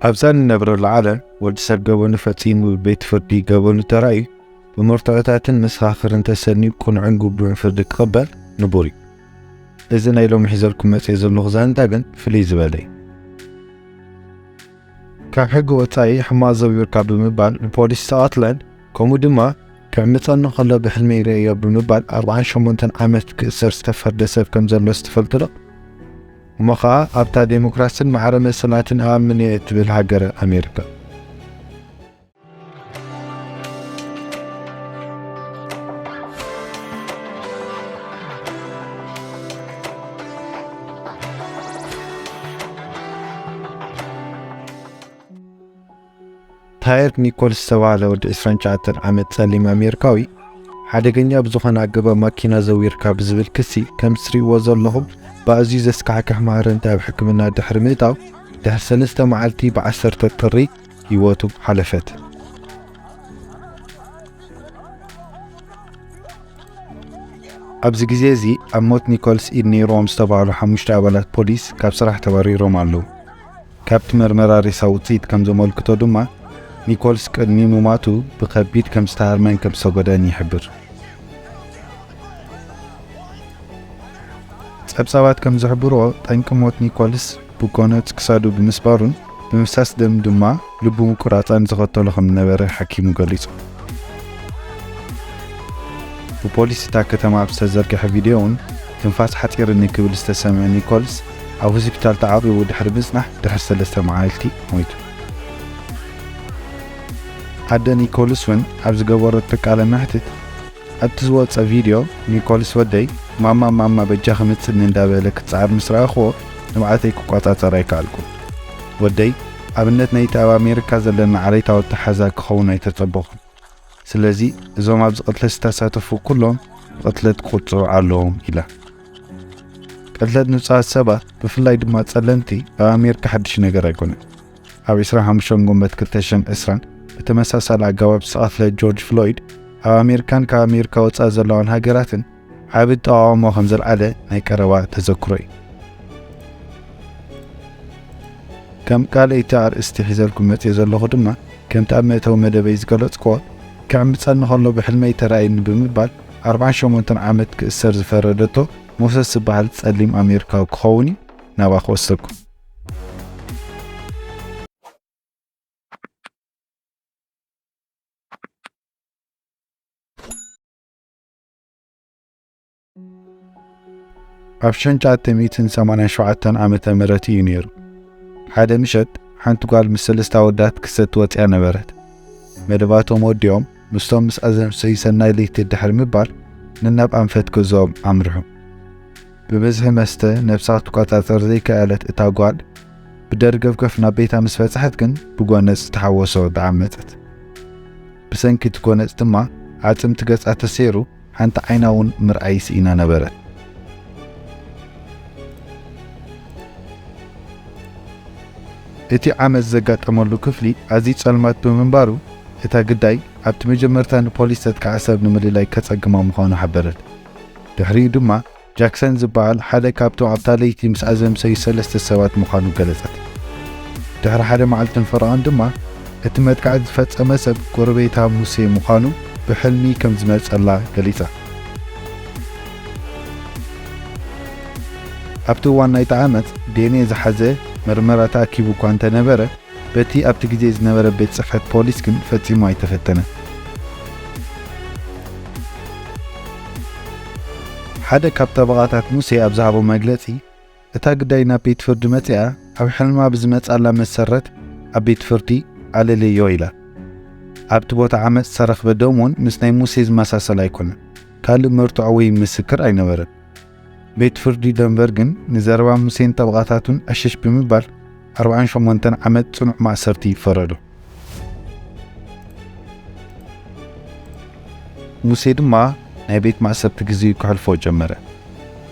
ኣብዛ ንነብረሉ ዓለም፣ ወዲ ሰብ ገበኑ ፈጺሙ ብቤት ፍርዲ ገበኑ ተራእዩ፣ ብመርትዖታትን መሰኻኽርን ተሰንዩ ቅኑዕን ግቡእን ፍርዲ ክቕበል ንቡር እዩ። እዚ ናይ ሎሚ ሒዘልኩም መጽየ ዘለኹ ዛንታ ግን ፍልይ ዝበለ እዩ። ካብ ሕጊ ወጻኢ ሕማቕ ዘዊርካ ብምባል ንፖሊስ ዝተቐትለን፣ ከምኡ ድማ ክዕምጸኒ ከሎ ብሕልሚ ይርእዮ ብምባል ኣርባዓን ሸሞንተን ዓመት ክእሰር ዝተፈርደ ሰብ ከም ዘሎስ ትፈልጡ ዶ? እሞ ኸኣ ኣብታ ዴሞክራስን ማዕረ መሰላትን እኣምን እየ እትብል ሃገረ ኣሜሪካ። ታየር ኒኮልስ ዝተባህለ ወዲ ዕስራን ትሽዓተን ዓመት ጸሊም ኣሜሪካዊ፣ ሓደገኛ ብዝኾነ ኣገባብ ማኪና ዘዊርካ ብዝብል ክሲ፣ ከም ትርእይዎ ዘለኹም ብኣዝዩ ዘስካሕክሕ ማህረምቲ ኣብ ሕክምና ድሕሪ ምእታው፣ ድሕሪ ሰለስተ መዓልቲ ብዓሰርተ ጥሪ ህይወቱ ሓለፈት። ኣብዚ ግዜ እዚ ኣብ ሞት ኒኮልስ ኢድ ነይሮም ዝተባህሉ ሓሙሽተ ኣባላት ፖሊስ ካብ ስራሕ ተባሪሮም ኣለዉ። ካብቲ መርመራ ሬሳ ውጽኢት ከም ዘመልክቶ ድማ፣ ኒኮልስ ቅድሚ ምማቱ ብኸቢድ ከም ዝተሃርመን ከም ዝተጎድአን ይሕብር። ጸብጻባት ከም ዝሕብርዎ፣ ጠንቂ ሞት ኒኮልስ ብጎነጽ ክሳዱ ብምስባሩን ብምፍሳስ ደም ድማ ልቡ ምቁራጻን ዘኸተሎ ከም ዝነበረ ሓኪሙ ገሊጹ። ብፖሊስ እታ ከተማ ኣብ ዝተዘርግሐ ቪድዮ እውን፣ ትንፋስ ሓጺርኒ ክብል ዝተሰምዐ ኒኮልስ፣ ኣብ ሆስፒታል ተዓቂቡ ድሕሪ ምጽናሕ ድሕሪ ሰለስተ መዓልቲ ሞይቱ። ኣደ ኒኮልስ እውን ኣብ ዝገበረቶ ቃለ መሕትት፣ ኣብቲ ዝወጸ ቪድዮ፣ ኒኮልስ ወደይ፣ "ማማ፣ ማማ፣ በጃኺ ምጽኒ" እንዳበለ ክጽዓር ምስ ረኣኽዎ፣ ንብዓተይ ክቆጻጸር ኣይከኣልኩን። ወደይ፣ ኣብነት ናይቲ ኣብ ኣሜሪካ ዘለና ዓሌታዊ ኣተሓዛ ክኸውን ኣይተጸበኹን። ስለዚ፣ እዞም ኣብዚ ቅትለት ዝተሳተፉ ኩሎም ብቅትለት ክቁጽዑ ኣለዎም ኢላ። ቅትለት ንጹሃት ሰባት፣ ብፍላይ ድማ ጸለምቲ፣ ኣብ ኣሜሪካ ሓድሽ ነገር ኣይኮነን። ኣብ ዕስራን ሓሙሽተን ጉንበት ክልተ ሽሕን ዕስራን ብተመሳሳሊ ኣገባብ ዝተቐትለ ጆርጅ ፍሎይድ፣ ኣብ ኣሜሪካን ካብ ኣሜሪካ ወጻኢ ዘለዋን ሃገራትን ዓቢ ተቓውሞ ከም ዘልዓለ ናይ ቀረባ ተዘክሮ እዩ። ከም ቃል እቲ ኣርእስቲ ሒዘልኩም መጽየ ዘለኹ ድማ፣ ከምቲ ኣብ መእተዊ መደበይ ዝገለጽክዎ፣ ክዕምጸኒ ከሎ ብሕልመይ ተራእዩኒ ብምባል ኣርባዓን ሸሞንተን ዓመት ክእሰር ዝፈረደቶ ሞሰስ ዝበሃል ጸሊም ኣሜሪካዊ ክኸውን እዩ ናብኣ ክወስደኩም። ኣብ ሽሕን ትሽዓተ ሚእትን ሰማንያን ሸውዓተን ዓመተ ምህረት እዩ ነይሩ። ሓደ ምሸት ሓንቲ ጓል ምስ ሰለስተ ኣወዳት ክሰቲ ወጺኣ ነበረት። መደባቶም ወዲኦም ምስቶም ምስ ኣዘምሰዩ ሰናይ ለይቲ ድሕሪ ምባል፣ ነናብ ኣንፈት ገዝኦም ኣምርሑ። ብብዝሒ መስተ ነብሳ ክትቆጻጸር ዘይከኣለት እታ ጓል፣ ብደርገፍገፍ ናብ ቤታ ምስ በጽሐት ግን ብጎነጽ ዝተሓወሶ ደኣ መጸት። ብሰንኪ እቲ ጎነጽ ድማ ኣዕጽምቲ ገጻ ተሰይሩ፣ ሓንቲ ዓይና እውን ምርኣይ ስኢና ነበረት። እቲ ዓመጽ ዘጋጠመሉ ክፍሊ ኣዝዩ ጸልማት ብምንባሩ፣ እታ ግዳይ ኣብቲ መጀመርታ ንፖሊስ ዘጥቅዓ ሰብ ንምልላይ ከጸግማ ምዃኑ ሓበረት። ድሕሪኡ ድማ ጃክሰን ዝበሃል ሓደ ካብቶም ኣብታ ለይቲ ምስ ኣዘምሰዩ ሰለስተ ሰባት ምዃኑ ገለጸት። ድሕሪ ሓደ መዓልትን ፈረቓን ድማ እቲ መጥቃዕቲ ዝፈጸመ ሰብ ጎረቤታ ሙሴ ምዃኑ ብሕልሚ ከም ዝመጸላ ገሊጻ። ኣብቲ እዋን ናይቲ ዓመጽ ዴ ኤን ኤ ዝሓዘ መርመራ ተኣኪቡ እኳ እንተነበረ፣ በቲ ኣብቲ ግዜ ዝነበረ ቤት ጽሕፈት ፖሊስ ግን ፈጺሙ ኣይተፈተነን። ሓደ ካብ ጠበቓታት ሙሴ ኣብ ዝሃቦ መግለጺ፣ እታ ግዳይ ናብ ቤት ፍርዲ መጺኣ፣ ኣብ ሕልማ ብዝመጻላ መሰረት ኣብ ቤት ፍርዲ ኣለለዮ ኢላ። ኣብቲ ቦታ ዓመጽ ዝተረኽበ ደም እውን ምስ ናይ ሙሴ ዝመሳሰል ኣይኮነን። ካልእ መርትዖ ወይ ምስክር ኣይነበረን። ቤት ፍርዲ ደንቨር ግን ንዘረባ ሙሴን ጠበቓታቱን ዕሽሽ ብምባል ኣርባዓን ሸሞንተን ዓመት ጽኑዕ ማእሰርቲ ፈረዶ። ሙሴ ድማ ናይ ቤት ማእሰርቲ ግዜኡ ከሕልፎ ጀመረ።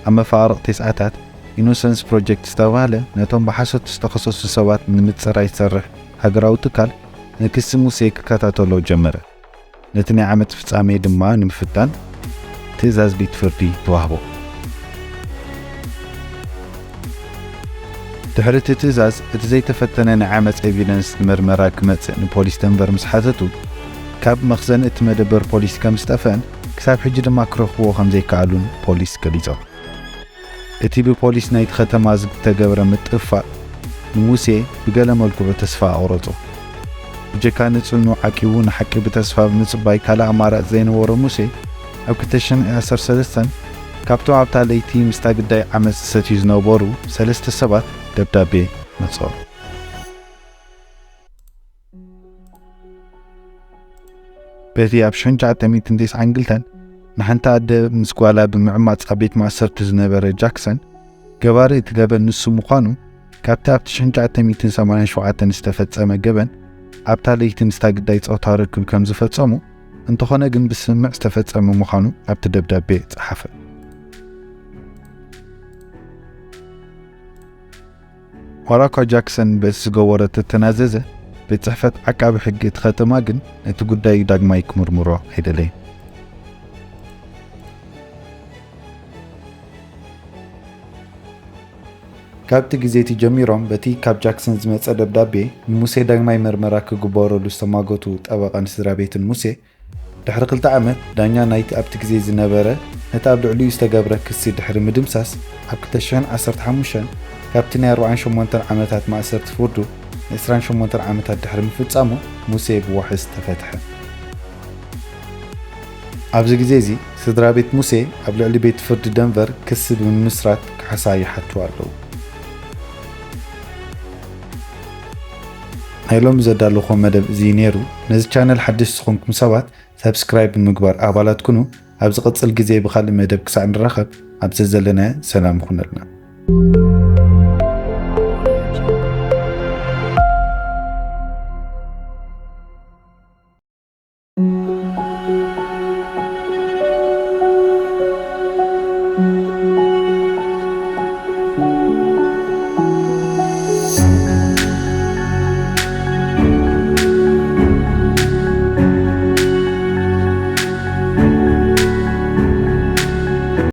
ኣብ መፋርቕ ተስዓታት ኢኖሰንስ ፕሮጀክት ዝተባህለ ነቶም ብሓሶት ዝተኸሰሱ ሰባት ንምጽራይ ዝሰርሕ ሃገራዊ ትካል ንክሲ ሙሴ ክከታተሎ ጀመረ። ነቲ ናይ ዓመት ፍጻሜ ድማ ንምፍታን ትእዛዝ ቤት ፍርዲ ተዋህቦ። ድሕሪ እቲ ትእዛዝ፣ እቲ ዘይተፈተነ ናይ ዓመጽ ኤቪደንስ ንምርመራ ክመጽእ ንፖሊስ ደንቨር ምስ ሓተቱ፣ ካብ መኽዘን እቲ መደበር ፖሊስ ከም ዝጠፍአን ክሳብ ሕጂ ድማ ክረኽብዎ ከም ዘይከኣሉን ፖሊስ ገሊጾም። እቲ ብፖሊስ ናይቲ ከተማ ዝተገብረ ምጥፍፋእ ንሙሴ ብገለ መልክዑ ተስፋ ኣቑረጾ። ብጀካ ንጽልኑ ዓቂቡ ንሓቂ ብተስፋ ብምጽባይ ካልእ ኣማራጺ ዘይነበሮ ሙሴ፣ ኣብ ክልተ ሽሕን ዓሰርተ ሰለስተን ካብቶም ኣብታ ለይቲ ምስታ ግዳይ ዓመጽ ዝሰትዩ ዝነበሩ ሰለስተ ሰባት ደብዳቤ መጾ። በቲ ኣብ ሽሕን ትሽዓተ ሚእትን ተስዓን ክልተን ንሓንቲ ኣደ ምስ ጓላ ብምዕማጽ ኣብ ቤት ማእሰርቲ ዝነበረ ጃክሰን፣ ገባሪ እቲ ገበን ንሱ ምዃኑ ካብቲ ኣብ ትሽሕን ትሽዓተ ሚእትን ሰማንያን ሸውዓተን ዝተፈጸመ ገበን ኣብታ ለይቲ ምስታ ግዳይ ጾታዊ ርክብ ከም ዝፈጸሙ፣ እንተኾነ ግን ብስምምዕ ዝተፈጸመ ምዃኑ ኣብቲ ደብዳቤ ጸሓፈ። ዋላ እኳ ጃክሰን በቲ ዝገበሮ ተተናዘዘ፣ ቤት ጽሕፈት ዓቃቢ ሕጊ እቲ ከተማ ግን ነቲ ጉዳይ ዳግማይ ክምርምሮ ኣይደለየን። ካብቲ ግዜ እቲ ጀሚሮም፣ በቲ ካብ ጃክሰን ዝመጸ ደብዳቤ ንሙሴ ዳግማይ መርመራ ክግበረሉ ዝተማገቱ ጠበቓን ስድራ ቤትን ሙሴ፣ ድሕሪ ክልተ ዓመት፣ ዳኛ ናይቲ ኣብቲ ግዜ ዝነበረ፣ ነቲ ኣብ ልዕሊኡ ዝተገብረ ክሲ ድሕሪ ምድምሳስ፣ ኣብ ክልተ ሽሕን ዓሰርተ ሓሙሽተን ካብቲ ናይ ኣርባዓን ሸሞንተን ዓመታት ማእሰርቲ ፍርዱ ንዕስራን ሸሞንተን ዓመታት ድሕሪ ምፍጻሙ፣ ሙሴ ብዋሕስ ተፈትሐ። ኣብዚ ግዜ እዚ፣ ስድራ ቤት ሙሴ ኣብ ልዕሊ ቤት ፍርዲ ደንቨር ክሲ ብምምስራት ካሕሳ ይሓቱ ኣለዉ። ናይ ሎሚ ዘዳለኹዎ መደብ እዚ ነይሩ። ነዚ ቻነል ሓደሽቲ ዝኾንኩም ሰባት፣ ሳብስክራይብ ብምግባር ኣባላት ኩኑ። ኣብ ዝቕጽል ግዜ ብኻልእ መደብ ክሳዕ ንራኸብ፣ ኣብ ዘዘለናዮ ሰላም ይኹነልና።